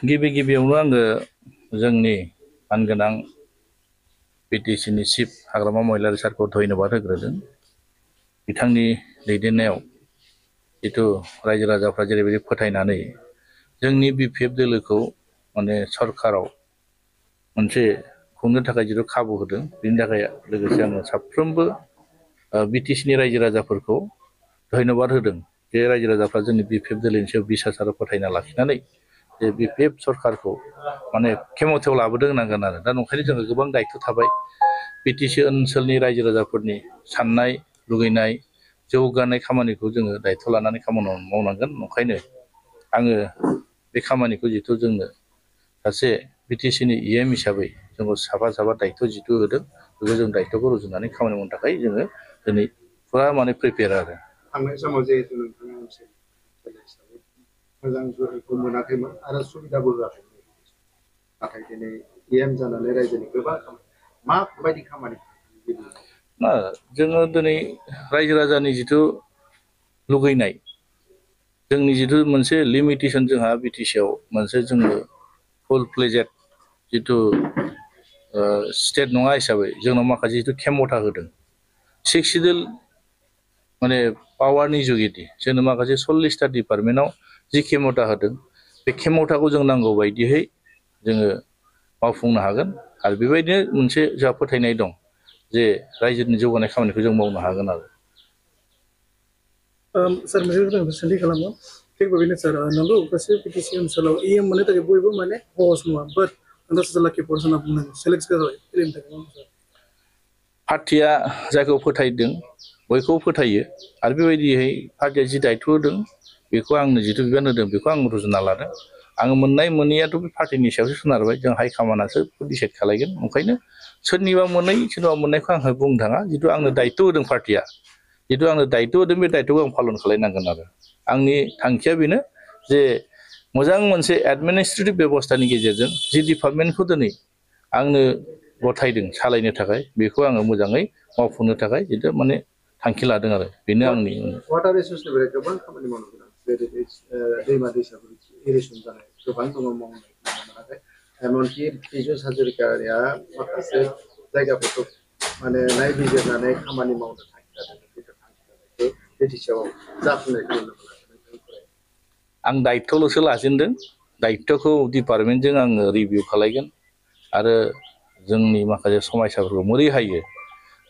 गिबि गिबियावनो आङो जोंनि मानगोनां बिटिसिनि चिफ हाग्रामा महिलारि सारखौ धन्यबाद होग्रोदों। बिथांनि दैदेननायाव जिथु रायजो राजाफ्रा जेरैबायदि फोथायनानै जोंनि बिपिएफ दोलोखौ माने सरकाराव मोनसे खुंनो थाखाय जिथु खाबु होदों, बेनि थाखाय लोगोसे आङो साफ्रोमबो बिटिसिनि रायजो राजाफोरखौ धन्यबाद होदों जे रायजो राजाफ्रा जोंनि बिपिएफ दोलोनि सायाव बिसास आरो फोथायना लाखिनानै जे बिपिएफ सरकारखौ माने खेमथायाव लाबोदों होनांगोन आरो। दा नंखायनो जोङो गोबां दायित्व थाबाय बिटिसि ओनसोलनि रायजो राजाफोरनि साननाय लुगैनाय जौगानाय खामानिखौ जोङो दायित्व लानानै खामानि मावनांगोन। नंखायनो आङो बे खामानिखौ जिथु जोंनो सासे बिटिसिनि इएम हिसाबै जोंखौ साफा दायित्व जिथु होदों, बेखौ जों दायित्वखौ रुजुनानै खामानि मावनो थाखाय जोङो दिनै फुरा माने प्रिपेयार आरो। थांनाय समाव जिहेतु नोंथाङा मोनसे हिसाबै मोजां गोहोखौ मोनाखैमोन आरो सुबिदाबो होआखैमोन, नाथाय दिनै इएम जानानै रायजोनि गोबां माबायदि खामानि ना जोङो दिनै रायजो राजानि जिथु लुगैनाय, जोंनि जिथु मोनसे लिमिटेसन जोंहा बिटिसिआव मोनसे जोङो फुल फ्लेजेड जिथु स्टेट नङा हिसाबै जोंनाव माखासे जिथु खेमथा होदों, 6 सिडिउल माने पावारनि जुगिदि जोंनो माखासे 40टा डिपार्टमेन्टआव जि खेमथा होदों, बे खेमथाखौ जों नांगौ बायदियै जोङो मावफुंनो हागोन। आरो बेबायदिनो मोनसे जोंहा फोथायनाय दं जे रायजोनि जौगानाय खामानिखौ जों मावनो हागोन आरो। सार मोनसे सोंथि खालामो, थिग बेबायदिनो सार नंगौ गासै बिटिसि ओनसोलाव इएम मोननो थाखाय बयबो माने सहस नङा, बाट नोंथाङा लाखि पर्स होनना बुंनांगोन सेलेक्ट जाबाय फिल्मनि थाखाय पार्टिया जायखौ फोथायदों बयखौ फोथायो आरो बेबायदियै पार्टिया जि दायित्व होदों बेखौ आंनो जिथु बिबान होदों बेखौ आं रुजुना लादों। आङो मोननाय मोनैयाथ' बे पार्टिनि सायावसो सोनारबाय, जों हाइकमान्डआसो डिसाइड खालायगोन। ओंखायनो सोरनिबा मोनै सोरनिबा मोननायखौ आङो बुंनो थाङा, जिथु आंनो दायित्व होदों पार्टिया, जिथु आंनो दायित्व होदों बे दायित्वखौ आं पालन खालायनांगोन आरो। आंनि थांखिया बेनो जे मोजां मोनसे एडमिनिस्ट्रेटिभ बेबस्थानि गेजेरजों जि डिपार्टमेन्टखौ दिनै आंनो गथायदों सालायनो थाखाय, बेखौ आङो मोजाङै मावफुंनो थाखाय जिथु माने थांखि लादों आरो। बेनो आंनि वाटार रिसर्सनि बेलायाव गोबां खामानि मावनो गोनां, जेरै दैमा दैसाफोर इरिगेसन जानाय गोबां दङ मावनाय मोनाखै। एमनकि पिजुस हाजरिकाया माखासे जायगाफोरखौ माने नायबिजिरनानै खामानि मावनो थांखि लादों, बेखौ बिटिसिआव जाफुंनायखौ नुनो मोनाखै। आं दायित्वल'सो लाजेनदों, दायित्वखौ डिपार्टमेन्टजों आङो रिभिउ खालायगोन आरो जोंनि माखासे समयसाफोरखौ मोरै हायो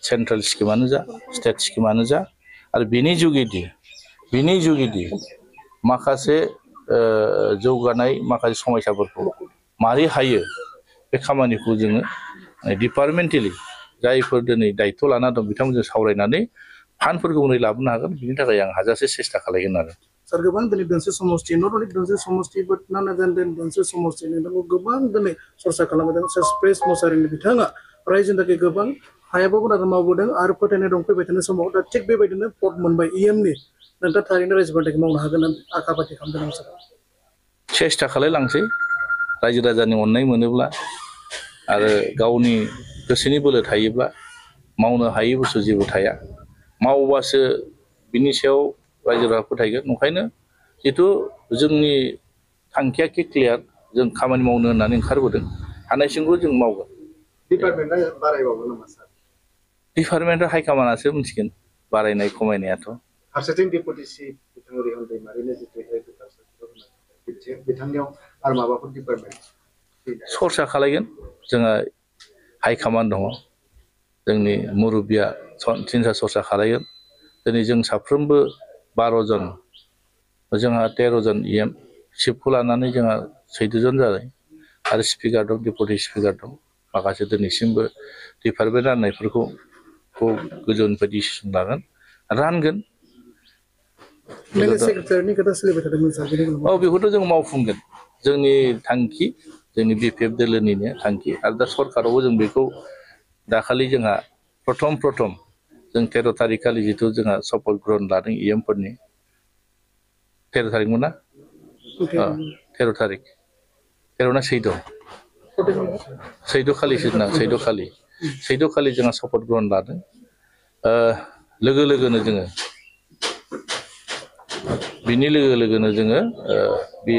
सेन्ट्रेल स्किमानो जा स्टेट स्किमानो जा आरो बिनि जुगिदि माखासे जौगानाय माखासे समयसाफोरखौ मारै हायो बे खामानिखौ जोङो डिपार्टमेन्टेलि जायफोर दिनै दायित्व लाना दं बिथांमोनजों सावरायनानै फान्डफोरखौ बोरै लाबोनो हागोन बिनि थाखाय आं हाजासे सेस्था खालायगोन आरो। सार गोबां दिनै दोनसे समष्टि नट अनलि दोनसे समष्टि बाट नाना गान दोनसे समष्टि नोंथांखौ गोबां दिनै सरसा खालामदों। सार स्पेस मोसाहारिनि बिथाङा रायजोनि थाखाय गोबां हायाबाबो आरो मावबोदों आरो फोथायनाय दं फैबाय थानाय समाव दा थिग बेबायदिनो पद मोनबाय इएमनि, नोंथाङा थारैनो रायजोफोरनि थाखाय मावनो हागोन होननानै आखा फाखि खालामदों सार। सेस्था खालायलांसै, रायजो राजानि अननाय मोनोब्ला आरो गावनि गोसोनि बोलो थायोब्ला मावनो हायै बुस्थु जेबो थाया, मावबासो बिनि सायाव रायजोफोरा फोथायगोन। ओंखायनो जिथु जोंनि थांखिया क्लियार, जों खामानि मावनो होननानै ओंखारबोदों, हानायसिमखौ जों मावगोन। डिपार्टमेन्टआ बारायबावगोन नामा सार? डिपार्टमेन्टआ हाइकमान्डआसो मिथिगोन बारायनाय खमायनायाथ'। फारसेथिं डेपुटि चिफ बिथां रिहन दैमारिनो जितु एग्रिकालचार बिथांनियाव आरो माबाफोर डिपार्टमेन्ट सरसा खालायगोन। जोंहा हाइकमान्ड दङ, जोंनि मुरब्बिया सिन्था सरसा खालायगोन। दिनै जों साफ्रोमबो 12 जन, जोंहा 13 जन इएम चिफखौ लानानै जोंहा 14 जन जाबाय आरो स्पिकार दं, डेपुटि स्पिकार दं। माखासे दिनैसिमबो डिपार्टमेन्ट राननायफोरखौ गोजौनिफ्राय डिसिसन लागोन, रानगोन। बेखौथ' जों मावफुंगोन, जोंनि थांखि, जोंनि बिपिएफ दोलोनिनो थांखि। आरो दा सरकारावबो जों बेखौ दाखालि जोंहा प्रथम जों 13 थारिख खालि जिथु जोंहा शपथ ग्रहण लादों इएमफोरनि, 13 थारिखमोन ना? 13 थारिख, 13 ना 14? 14 खालिसो ना, 14 खालि जोंहा शपथ ग्रहण लादों। लोगो लोगोनो जोङो बे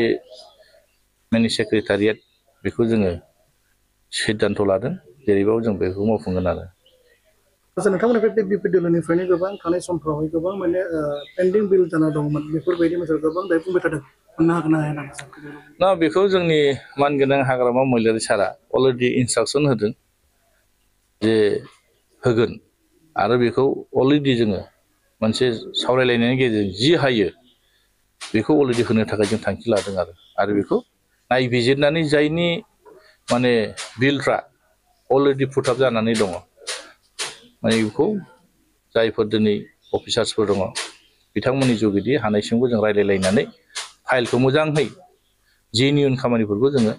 मेनि सेक्रेटारियेट बेखौ जोङो सिद्धान्त लादों जेरैबाबो जों बेखौ मावफुंगोन आरो आচ্ছা नोंथांमोननिफ्राय बे बिपिडब्लिउनिफ्रायनो गोबां थानाय समफ्रावहाय गोबां माने पेन्डिं बिल जाना दंमोन बेफोरबायदि मोनसे गोबां दायो बुंबाय थादों मोननो हागोन ना हाया नामा ना बेखौ जोंनि मानगोनां हाग्रामा महिलारि सारा अलरेडि इन्सट्राक्सन होदों जे होगोन आरो बेखौ अलरेडि जोङो मोनसे सावरायलायनायनि गेजेरजों जि हायो बेखौ अलरेडि होनो थाखाय जों थांखि लादों आरो बेखौ नायबिजिरनानै जायनि माने बिलफ्रा अलरेडि फुटाब जानानै दङ माने बेखौ जायफोर दिनै अफिसार्सफोर दङ बिथांमोननि जुगिदि हानायसिमखौ जों रायलायलायनानै फाइलखौ मोजाङै जेनिउन खामानिफोरखौ जोङो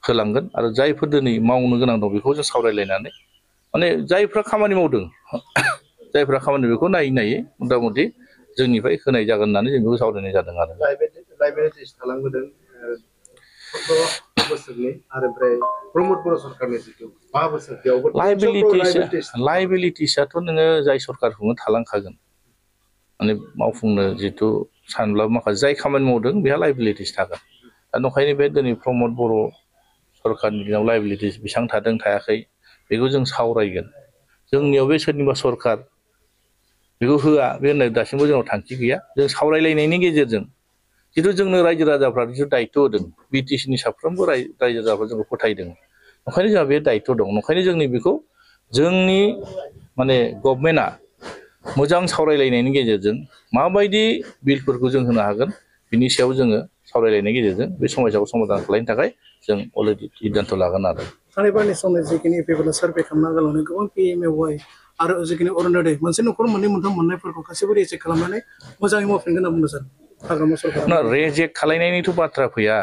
होलांगोन आरो जायफोर दिनै मावनो गोनां दं बेखौ जों सावरायलायनानै माने जायफ्रा खामानि मावदों जायफ्रा खामानि बेखौ नायै मथा मथि जोंनिफ्राय होनाय जागोन होननानै जों बेखौ सावरायनाय जादों आरो लाइबिलिटिस थालांबोदों 14 बोसोरनि आरो ओमफ्राय प्रमद बर' सरकारनि जिथु 5 बोसोर बेयावबो लाइबिलिटिसआथ' नोङो जाय सरकारखौनो थालांखागोन माने मावफुंनो जिथु सानब्ला माखासे जाय खामानि मावदों बेहा लाइबिलिटिस थागोन दा नंखायनो बे दिनै प्रमद बर' सरकारनि दिनाव लाइबिलिटिस बेसेबां थादों थायाखै बेखौ जों सावरायगोन जोंनियाव बे सोरनिबा सरकार बेखौ होआ बे होननाय दासिमबो जोंनाव थांखि गैया जों सावरायलायनायनि गेजेरजों जिथु जोंनो रायजो राजाफ्रा जिथु दायित्व होदों बिटिसिनि साफ्रोमबो रायजो राजाफ्रा जोंखौ फोथायदों ओंखायनो जोंहा बे दायित्व दं ओंखायनो जोंनि बेखौ जोंनि माने गभर्नमेन्टआ मोजां सावरायलायनायनि गेजेरजों माबायदि बिलफोरखौ जों होनो हागोन बिनि सायाव जोङो सावरायलायनायनि गेजेरजों बे समस्याखौ समाधान खालामनो थाखाय जों अलरेडि सिद्धान्त लागोन आरो थांनायबारनि समनि जिखिनि पेपारला सार्भे खालामना गालांनाय गोबां पिएमएवाइ आरो जिखिनि अरुणोदय मोनसे न'खर मोननै मोनथाम मोननायफोरखौ गासैबो रिजेक्ट खालामनानै मोजाङै मावफिनगोन होनना बुंदों सार हाग्रामा सरकारा रेजेक्ट खालायनायनिथ' बाथ्रा फैया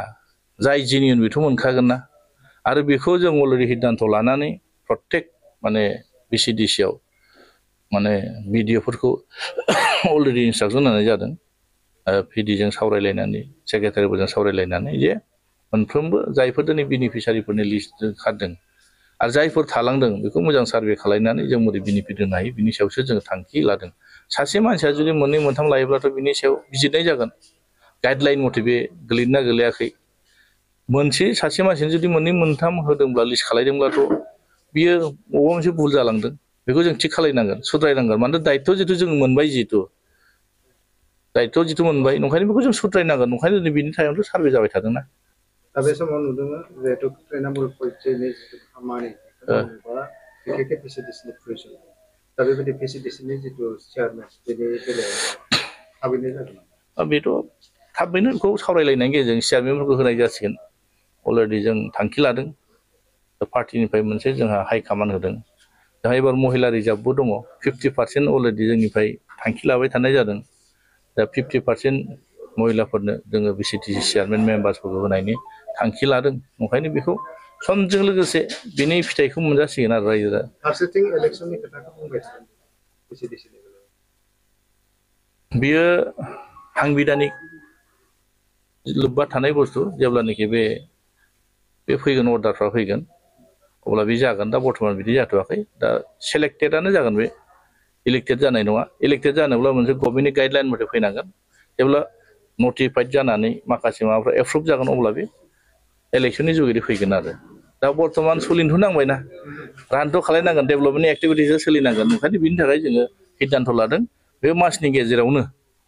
जाय जेनिउन बेथ' मोनखागोन ना आरो बेखौ जों अलरेडि सिद्धान्त लानानै प्रत्येक माने बिसिडिसिआव माने बिडिअफोरखौ अलरेडि इन्सट्राक्सन होनाय जादों पिडिजों सावरायलायनानै सेक्रेटारिफोरजों सावरायलायनानै जे मोनफ्रोमबो जायफोर दिनै बेनिफिसारिफोरनि लिस्ट ओंखारदों आरो जायफोर थालांदों बेखौ मोजां सार्भे खालायनानै जों बोरै बेनिफिट होनो हायो बिनि सायावसो जों थांखि लादों सासे मानसिया जुदि मोननै मोनथाम लायोब्लाथ' बिनि सायाव बिजिरनाय जागोन गाइडलाइन मथे बे गोलैना गोलैयाखै मोनसे सासे मानसिनो जुदि मोननै मोनथाम होदोंब्ला लिस्ट खालायदोंब्लाथ' बियो बबेबा मोनसे भुल जालांदों बेखौ जों थिग खालायनांगोन सुद्रायनांगोन मानोना दायित्व जिथु जों मोनबाय दायित्व जिथु मोनबाय नंखायनो बेखौ जों सुद्रायनांगोन नंखायनो दिनै बिनि टाइमावथ' सार्भे जाबाय थादोंना दा बे समाव नुदों जिहेतु तृणमूल पन्चायतनि जिथु खामानि बा बिखेखै पिसिडिसिनि प्रयजन दा बेबायदि पिसिडिसिनि जिथु चेयारमेन बेनि बेलायाव थाबैनो जागोन बेथ' थाबैनो बेखौ सावरायलायनायनि गेजेरजों चेयारमेनफोरखौ होनाय जासिगोन अलरेडि जों थांखि लादों पार्टिनिफ्राय मोनसे जोंहा हाइ कामान्ड होदों जोंहा एबार महिला रिजार्भबो दङ 50% अलरेडि जोंनिफ्राय थांखि लाबाय थानाय जादों दा 50% महिलाफोरनो जोङो बिसिडिसि चेयारमेन मेम्बार्सफोरखौ होनायनि थांखि लादों ओंखायनो बेखौ समजों लोगोसे बिनि फिथाइखौ मोनजासिगोन आरो रायजो फारसेथिं इलेक्सननि खोथाखौ बुंबाय थादों बिसिडिसिनि बेयो सांबिधानिक लोब्बा थानाय बुस्थु जेब्लानोखि बे फैगोन अर्डारफ्रा फैगोन अब्ला बे जागोन दा बर्थमान बिदि जाथ'वाखै दा सेलेक्टेडआनो जागोन बे इलेक्टेड जानाय नङा इलेक्टेड जानोब्ला मोनसे गभर्नमेन्टनि गाइडलाइन मथे फैनांगोन जेब्ला नटिफाइड जानानै माखासे माबाफ्रा एप्रुभ जागोन अब्ला बे इलेक्सननि जुगेदि फैगोन आरो दा बर्थमान सोलिनोथ' नांबायना रानथ' खालायनांगोन डेभेलपमेन्ट एक्टिभिटिसआ सोलिनांगोन ओंखायनो बिनि थाखाय जोङो सिद्धान्त लादों बे मासनि गेजेरावनो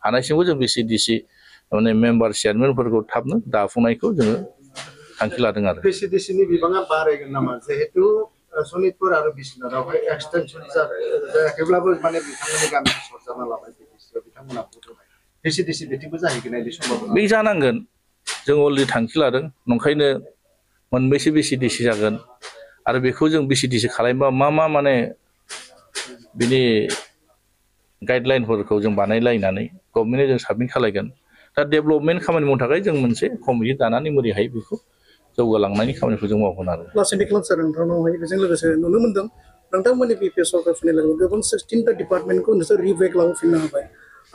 हानायसिमखौ जों बिसिडिसि माने मेम्बार चेयारमेनफोरखौ थाबनो दाफुंनायखौ जोङो थांखि लादों आरो बिसिडिसिनि बिबाङा बारायगोन नामा जिहेतु सनितपुर आरो बिश्वनाथावहाय एक्सटेनसन जायाखैब्लाबो माने बिथांमोननि गामिखौ सरजाबना लाबाय बिटिसिआव बिथांमोना भट होबाय बिसिडिसि बिथिंबो जाहैगोन बे समाव बे जानांगोन जों अलरेडि थांखि लादों नंखायनो मोनबेसे बिसिडिसि जागोन आरो बेखौ जों बिसिडिसि खालामबा मा माने बिनि गाइडलाइनफोरखौ जों बानायलायनानै गभर्नमेन्टनो जों साबमिट खालायगोन दा डेभेलपमेन्ट खामानि मावनो थाखाय जों मोनसे कमिटि दानानै बोरैहाय बेखौ जौगालांनायनि खामानिखौ जों मावगोन आरो लासैनो खालामसार नोंथांनावहाय बेजों लोगोसे नुनो मोनदों नोंथांमोननि बिपिएस सरकारफोरनि लोगो गोबां 16टा डिपार्टमेन्टखौ नोंसोर रिभेक लाबोफिननो हाबाय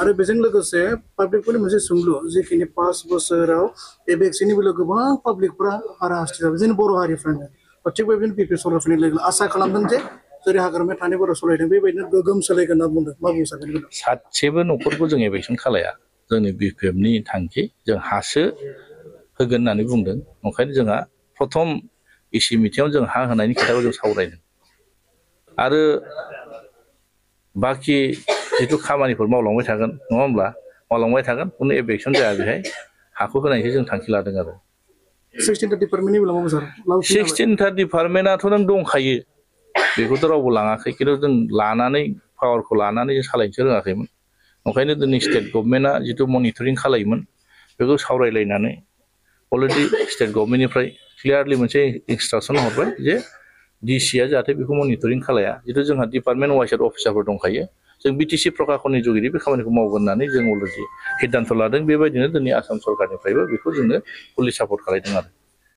आरो बेजों लोगोसे पाब्लिकफोरनि मोनसे सोंलु जिखिनि 5 बोसोराव बे भेक्सिननि बेलायाव गोबां पाब्लिकफोरा हाराहास्ति जाबाय जोंनि बर' हारिफ्रानो थिग बेबायदिनो बिपिएस सरकारफोरनि लोगो आसा खालामदों जे जेरै हाग्रामाया थानाय बर' सालायदों बेबायदिनो गोगोम सोलायगोन होनना बुंदों मा बुंनो सानगोन बेखौ सासेबो न'खरखौ जों एभेक्सन खालाया जोंनि बिपिएफनि थांखि जों हासो होगोन होननानै बुंदों। ओंखायनो जोंहा प्रथम इसि मिटिङाव जों हा होनायनि खोथाखौ जों सावरायदों आरो बाखि जिथु खामानिफोर मावलांबाय थागोन नङा होमब्ला मावलांबाय थागोन खुनु एबजेक्सन जाया बेहाय हाखौ होनायखौ जों थांखि लादों आरो 16টা डिपार्टमेन्टनि बेलायाव सार 16टा डिपार्टमेन्टआथ' नों दंखायो बेखौथ' रावबो लाङाखै खिन्थु जों लानानै पावारखौ लानानै जों सालायनोसो रोङाखैमोन ओंखायनो दिनै स्टेट गभर्नमेन्टआ जिथु मनिटरिं खालायोमोन बेखौ सावरायलायनानै अलरेडि स्टेट गभर्नमेन्टनिफ्राय क्लियारलि मोनसे इन्सट्राकसन हरबाय जे डिसिआ जाहाथे बेखौ मनिटरिं खालाया जिथु जोंहा डिपार्टमेन्ट वाइसआव अफिसारफोर दंखायो जों बिटिसि प्रकाशननि जुगिदि बे खामानिखौ मावगोन होननानै जों अलरेडि सिद्धान्त लादों बेबायदिनो दिनै आसाम सरकारनिफ्रायबो बेखौ जोंनो फुलि सापर्ट खालायदों आरो